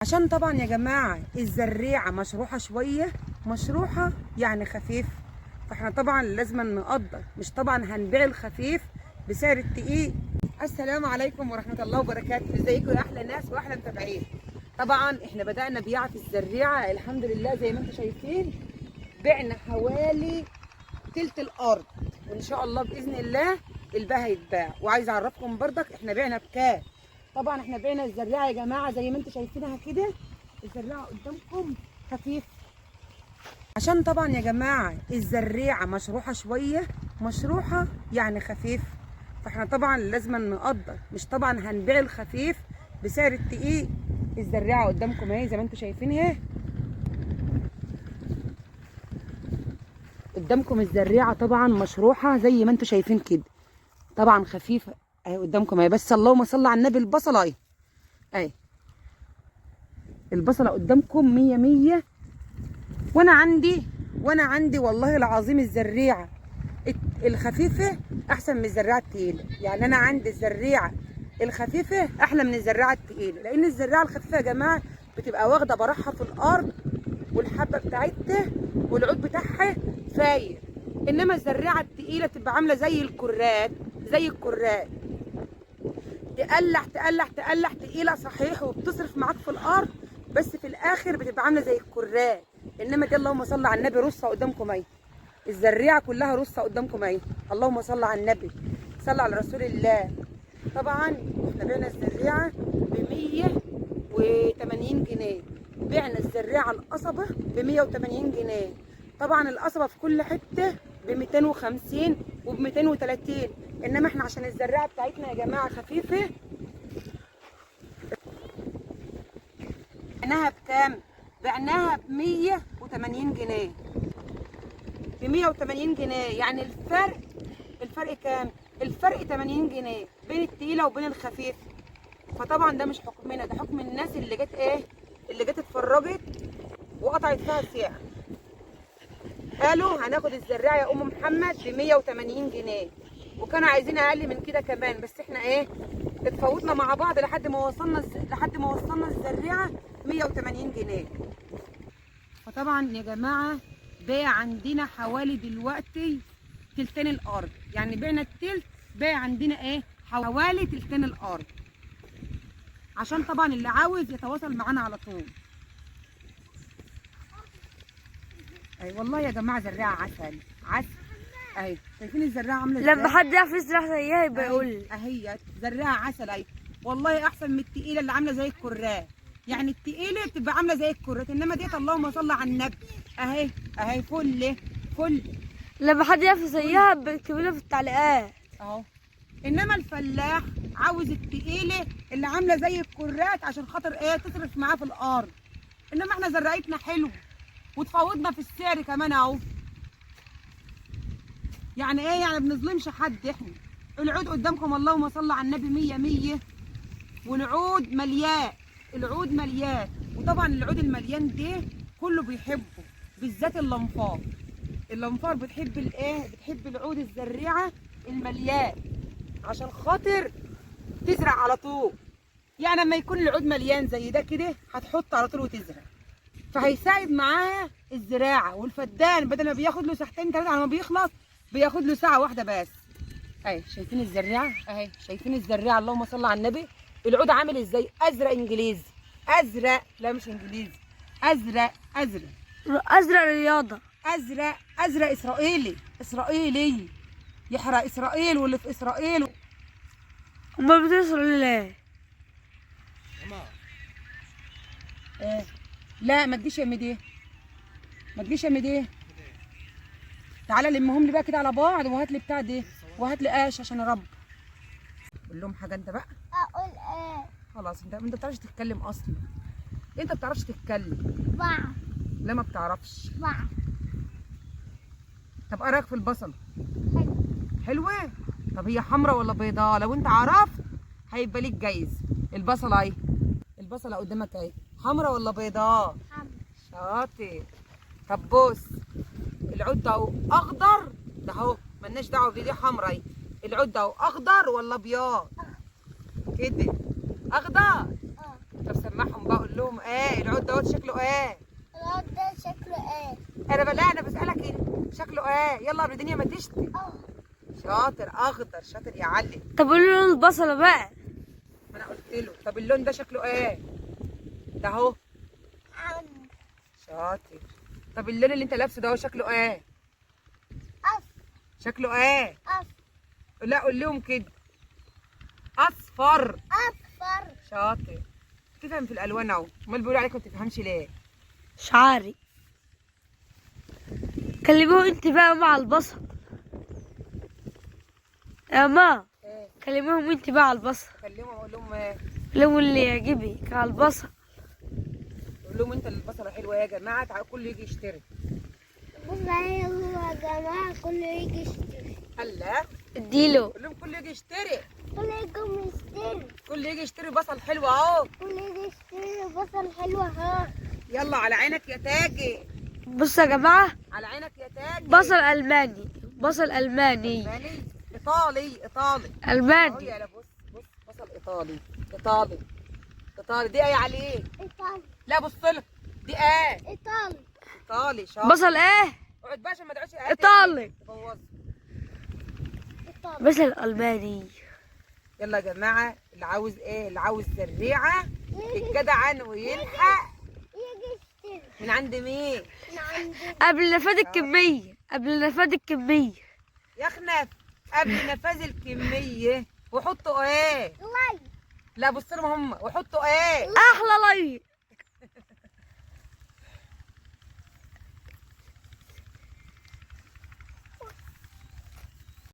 عشان طبعا يا جماعة الزريعة مشروحة شوية، مشروحة يعني خفيف، فاحنا طبعا لازم نقدر، مش طبعا هنبيع الخفيف بسعر التقيل. السلام عليكم ورحمة الله وبركاته، ازيكم يا احلى ناس واحلى متابعين. طبعا احنا بدأنا بيعة في الزريعة الحمد لله، زي ما انتم شايفين بعنا حوالي تلت الارض، وان شاء الله باذن الله الباقي هيتباع. وعايزه اعرفكم بردك احنا بعنا بكام. طبعا احنا بعنا الزريعه يا جماعة زي ما انتم شايفينها كده، الزريعه قدامكم خفيف. عشان طبعا يا جماعة الزريعه مشروحه شوية، مشروحه يعني خفيف، فاحنا طبعا لازم نقدر، مش طبعا هنبيع الخفيف بسعر التقيل. الزريعه قدامكم اهي زي ما انتم شايفينها قدامكم، الزريعه طبعا مشروحه زي ما انتم شايفين كده، طبعا خفيفة اهي قدامكم اهي. بس اللهم صل على النبي، البصله اهي اهي، البصله قدامكم 100 100. وانا عندي والله العظيم الزريعه الخفيفة احسن من الزريعه التقيله. يعني انا عندي الزريعه الخفيفة احلى من الزريعه التقيله، لان الزريعه الخفيفة يا جماعة بتبقى واخده براحها في الارض، والحبه بتاعتها والعود بتاعها فاير. انما الزريعه التقيله تبقى عامله زي الكرات، زي الكرات، تقلح تقلح تقلح، تقيلة صحيح وبتصرف معاك في الارض، بس في الاخر بتبقى عامله زي الكرات. انما دي اللهم صل على النبي رصه قدامكم اهي، الزريعه كلها رصه قدامكم اهي، اللهم صل على النبي، صل على رسول الله. طبعا احنا بعنا الزريعه ب 180 جنيه، بعنا الزريعه القصبة ب 180 جنيه. طبعا القصبة في كل حتة ب 250 وب 230، انما احنا عشان الزريعه بتاعتنا يا جماعة خفيفة بعناها بكام؟ بعناها ب 180 جنيه، ب 180 جنيه. يعني الفرق كام؟ الفرق 80 جنيه بين التقيله وبين الخفيف. فطبعا ده مش حكمنا، ده حكم الناس اللي جت ايه؟ اللي جت اتفرجت وقطعت فيها سعر، قالوا هناخد الزراعة يا ام محمد ب 180 جنيه، وكانوا عايزين اقل من كده كمان، بس احنا ايه اتفاوضنا مع بعض لحد ما وصلنا الزريعه 180 جنيه. فطبعا يا جماعة باع عندنا حوالي دلوقتي تلتين الارض، يعني بعنا التلت، باع عندنا ايه حوالي تلتين الارض. عشان طبعا اللي عاوز يتواصل معانا على طول. اي والله يا جماعة زريعه عسل عسل اهي، شايفين الزريعه عامله ازاي؟ لما حد يعرف يزرع زيها يبقى يقول لي. اهي زريعه عسل اهي، والله احسن من التقيله اللي عامله زي الكرات. يعني التقيله بتبقى عامله زي الكرات، انما ديت اللهم صل على النبي اهي اهي فل فل. لما حد يعرف زيها بيكتبوا لنا في التعليقات اهو. انما الفلاح عاوز التقيله اللي عامله زي الكرات عشان خاطر ايه تصرف معاه في الارض. انما احنا زرعتنا حلو وتفاوضنا في السعر كمان اهو. يعني ايه؟ يعني بنظلمش حد احنا. العود قدامكم اللهم صل على النبي 100 100، والعود مليان، العود مليان. وطبعا العود المليان ده كله بيحبه، بالذات اللنفار. اللنفار بتحب الايه؟ بتحب العود الزريعه المليان عشان خاطر تزرع على طول. يعني لما يكون العود مليان زي ده كده هتحط على طول وتزرع، فهيساعد معاها الزراعة. والفدان بدل ما بياخد له ساعتين ثلاثة على ما بيخلص بياخد له ساعة واحدة بس. اهي شايفين الزريعه اهي، شايفين الزريعه اللهم صل على النبي. العود عامل ازاي؟ ازرق انجليزي، ازرق، لا مش انجليزي، ازرق ازرق ازرق رياضة، ازرق ازرق اسرائيلي، اسرائيلي يحرق اسرائيل واللي في اسرائيل. امال بتوصل ليه؟ ايه لا ما تجيش يا مديه، ما تجيش يا مديه، تعالى لمهم لي بقى كده على بعض، وهات لي بتاع دي، وهات لي قاش عشان ارب. قول لهم حاجة انت بقى. اقول ايه؟ خلاص انت ما بتعرفش تتكلم اصلا، انت ما بتعرفش تتكلم. بعرف. لا ما بتعرفش. بعرف. طب ايه رايك في البصل؟ حلو. حلوة؟ طب هي حمرا ولا بيضاء؟ لو انت عرفت هيبقى ليك جايزة. البصله اهي، البصله قدامك اهي، حمرا ولا بيضاء؟ حمرا. شاطر. طب بص العود ده اهو اخضر، ده اهو مالناش دعوه بدي، دي حمرا اهي. العود ده اهو اخضر ولا ابيض؟ كده اخضر. طب سمعهم بقى، قول لهم لهم ايه العود دوت شكله ايه؟ العود ده شكله ايه؟ انا لا انا بسالك ايه شكله ايه؟ يلا قبل الدنيا ما تشتي. شاطر، اخضر. شاطر يا علي. طب قولوا لون البصله بقى. ما انا قلت له. طب اللون ده شكله ايه؟ ده اهو. شاطر. طب اللون اللي انت لابسه ده هو شكله ايه؟ اصفر. شكله ايه؟ اصفر. لا قول لهم كده. اصفر. اصفر. شاطر، تفهم في الالوان اهو. امال بيقولوا عليك ما بتفهمش ليه؟ شعري. كلموه انت بقى مع البصل يا ما. ايه؟ كلموهم انت بقى على البصل. كلمهم اقول لهم ايه؟ لهم اللي يعجبك على البصل. قول لهم انت البصله حلوة يا جماعة، تعالوا كله يجي يشتري. بص يا جماعة كله يجي يشتري. هلا اديله. قول لهم كله يجي يشتري. كله يجي يشتري. كله يجي يشتري بصل حلو اهو. كله يجي يشتري بصل حلو اهو. يلا على عينك يا تاجي. بصوا يا جماعة، على عينك يا تاجي. بصل الماني، بصل الماني. الماني، ايطالي، ايطالي اهو. الماني. يا لا بص بص، بصل ايطالي ايطالي ايطالي. دي ايه عليه؟ ايطالي. لا بص لها، دي ايه؟ ايطالي. ايطالي. شاطر. بصل ايه؟ اقعد بقى عشان ما تقعدش ايطالي. تبوظ. ايطالي. بصل الماني. يلا يا جماعة، اللي عاوز ايه؟ اللي عاوز زريعه يتجدعن ويلحق. يجي يشتري. من عند مين؟ من عند قبل نفاذ الكمية، قبل نفاذ الكمية. يا خنف، قبل نفاذ الكمية. وحطوا ايه؟ like. لا بص لهم هم. وحطوا ايه؟ احلى like.